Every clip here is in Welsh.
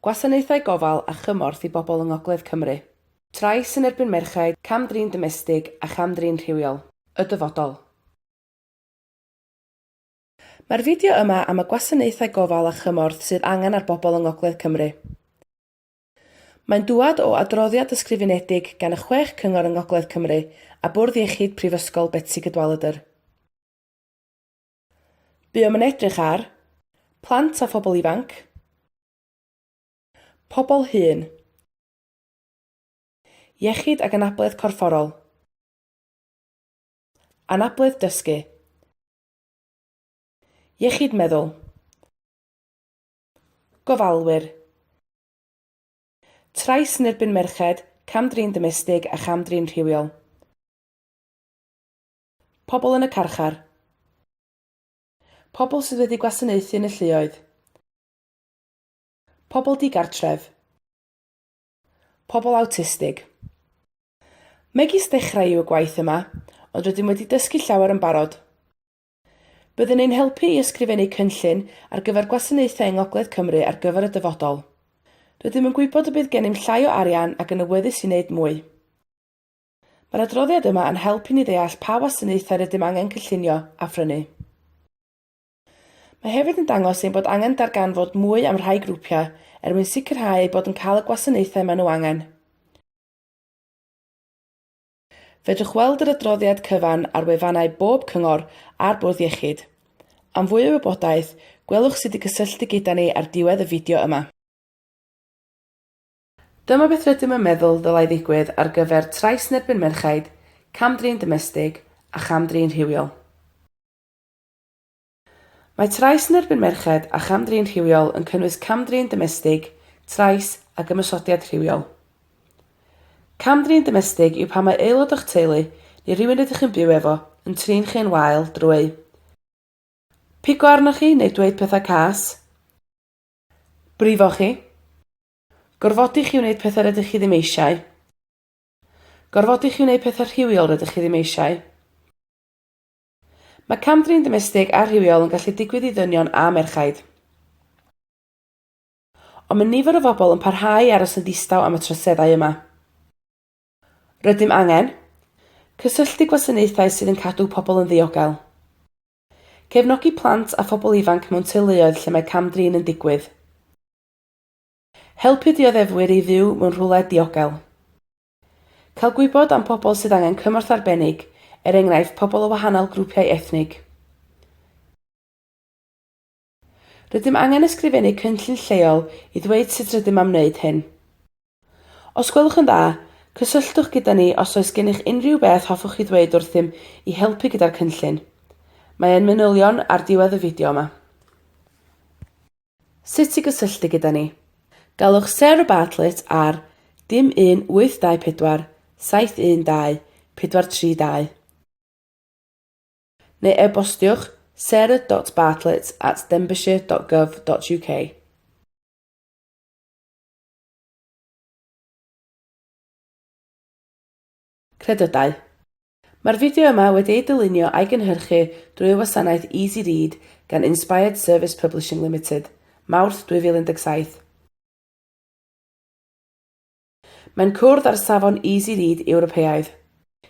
Gwasanaethau gofal a chymorth i bobl yng Ngogledd Cymru. Trais yn erbyn merched, cam-drin domestig a cham-drin rhywiol. Y dyfodol. Mae'r fideo yma am y gwasanaethau gofal a chymorth sydd angen ar bobl yng Ngogledd Cymru. Mae'n dŵad o adroddiad ysgrifenedig gan y chwech cyngor yng Ngogledd Cymru a Bwrdd Iechyd Prifysgol Betsi Cadwaladr. Buom yn edrych ar, plant a phobl ifanc, pobl hŷn, iechyd ac anabledd corfforol, anabledd dysgu, iechyd meddwl, gofalwyr, trais yn erbyn merched, cam-drin domestig a cham-drin rhywiol. Pobl yn y carchar. Pobl sydd wedi gwasanaethu yn y lluoedd. Pobl digartref. Pobl awtistig. Megis dechrau yw y gwaith yma, ond rydym wedi dysgu llawer yn barod. Bydd yn ein helpu i ysgrifennu cynllun ar gyfer gwasanaethau yng Ngogledd Cymru ar gyfer y dyfodol. Rydym yn gwybod y bydd gennym llai o arian ac yn awyddus i wneud mwy. Mae'r adroddiad yma yn help i ni ddeall pa wasanaethau rydym angen cynllunio a phrynu. Mae hefyd yn dangos ein bod angen darganfod mwy am rhai grwpiau er mwyn sicrhau eu bod yn cael y gwasanaethau maen nhw angen. Fedrwch weld yr adroddiad cyfan ar wefannau bob cyngor a'r Bwrdd Iechyd. Am fwy o wybodaeth, gwelwch sut i gysylltu gyda ni ar diwedd y fideo yma. Dyma beth rydym yn meddwl ddylai ddigwydd ar gyfer trais yn erbyn merchaid, cam-drin domestig a cham-drin rhywiol. Mae trais yn erbyn merched a cham-drin rhywiol yn cynnwys cam-drin domestig, trais ac ymosodiad rhywiol. Cam-drin domestig yw pan mae aelod o'ch teulu neu rywun rydych yn byw efo yn trin chi'n wael drwy pigo arnoch chi neu dweud pethau cas, brifo chi, Gorfodi chi wneud pethau rydych chi ddim eisiau. Gorfodi chi wneud pethau rhywiol rydych chi ddim eisiau. Mae cam-drin domestig a rhywiol yn gallu digwydd i ddynion a merchaid. Ond mae nifer o bobl yn parhau i aros yn ddistaw am y troseddau yma. Rydym angen cysylltu gwasanaethau sydd yn cadw pobl yn ddiogel. Cefnogi plant a phobl ifanc mewn teuluoedd lle mae cam-drin yn digwydd. Helpu dioddefwyr i fyw mewn rhywle diogel. Cael gwybod am pobl sydd angen cymorth arbennig, er enghraifft pobl o wahanol grwpiau ethnig. Rydym angen ysgrifennu cynllun lleol i ddweud sut rydym am wneud hyn. Os gwelwch yn dda, cysylltwch gyda ni os oes gennych unrhyw beth hoffwch chi ddweud wrthym i helpu gyda'r cynllun. Mae ein manylion ar diwedd y fideo yma. Sut i gysylltu gyda ni. Galwch Sarah Bartlett ar dim 1 824 712 432 neu e-bostiwch sarah.bartlett at denbighshire.gov.uk. Credydau. Mae'r fideo yma wedi ei dylunio a'i gynhyrchu drwy wasanaeth Easy Read gan Inspired Service Publishing Limited, Mawrth 2017. Mae'n cwrdd â'r safon Easy Read Ewropeaidd.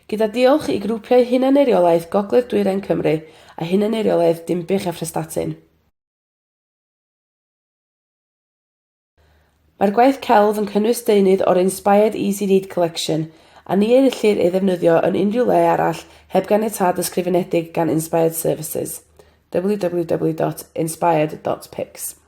Gyda diolch i grwpiau hunan-eiriolaeth Gogledd Dwyrain Cymru a hunan-eiriolaeth Dinbych a Phrestatyn. Mae'r gwaith celf yn cynnwys deunydd o'r Inspired Easy Read Collection a ni ellir ei ddefnyddio yn unrhyw le arall heb ganiatâd ysgrifenedig gan Inspired Services. www.inspired.pics.